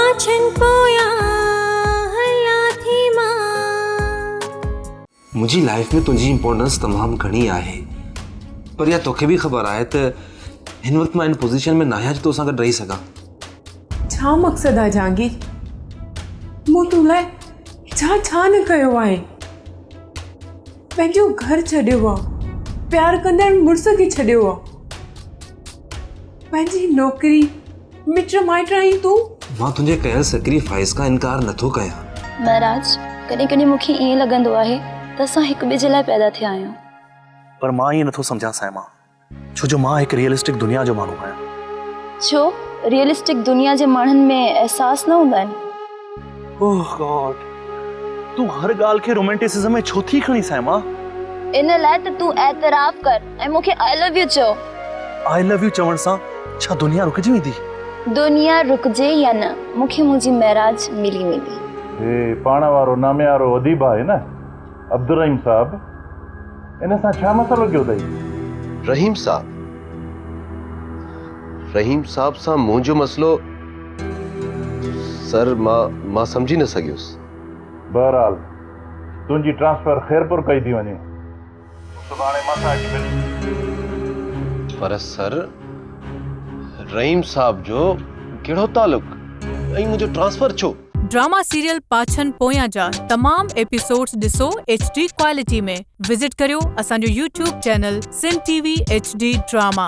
پاڇن پويان هلان ٿي مان. منهنجي لائيف ۾ تنهنجي امپورٽنس تمام گهڻي آهي پر اها توکي به خبر آهي ته هن وقت مان ان پوزيشن ۾ ناهيان جو توسان گڏ رهي سگهان. ڇا مقصد آهي جهانگير؟ مون تو لاء ڇا ڇا نه ڪيو آهي. پنهنجو گهر ڇڏيو آ، پيار ڪندڙ مڙس کي ڇڏيو آ. پنهنجي نوڪري، مٽ مائٽ ۽ تون. مان تنهنجي ڪيل سيڪريفائيس کان انڪار نٿو ڪيان. مهراج، ڪڏهن ڪڏهن مون کي ائين لڳندو آهي ته اسان هڪ ٻئي جي لاء پيدا ٿيا آهيون. پر مان ائين نٿو سمجهان صائمه، ڇو جو مان هڪ ريئلسٽڪ دنيا جو ماڻهو آهيان. ڇو؟ ريئلسٽڪ دنيا جي ماڻهن ۾ احساس نه هوندا آهن؟ اوه گاڊ! تون هر ڳالهه کي رومانٽسزم ۾ ڇو ٿي کڻين صائمه؟ ان لاء ته تون اعتراف ڪر ۽ مون کي آء لو يو چئو. آء لو يو چوڻ سان ڇا دنيا رڪجي ويندي؟ دنيا رڪجي يا نه، مون کي منهنجي معراج ملي ويندي. هي پاڻ وارو ناميارو اديب آهي نه عبدالرحيم صاحب، ان سان ڇا مسئلو ڪيو اٿئي؟ رحيم صاحب، رحيم صاحب سان منهنجو مسئلو سر مان مان سمجهي نه سگهيس. بهرحال تنهنجي ٽرانسفر خيرپور ڪئي ٿي وڃي. سڀاڻي مان سان اچ مل. پر سر رحيم صاحب جو ڪهڙو تعلق ۽ منهنجو ٽرانسفر ڇو؟ ڊراما سيريل پاڇن پويان جا تمام ايپيسوڊز ڏسو ايڇ ڊي ڪوالٽي ۾ وزٽ ڪريو اسان جو YouTube channel Sindh T V H D drama.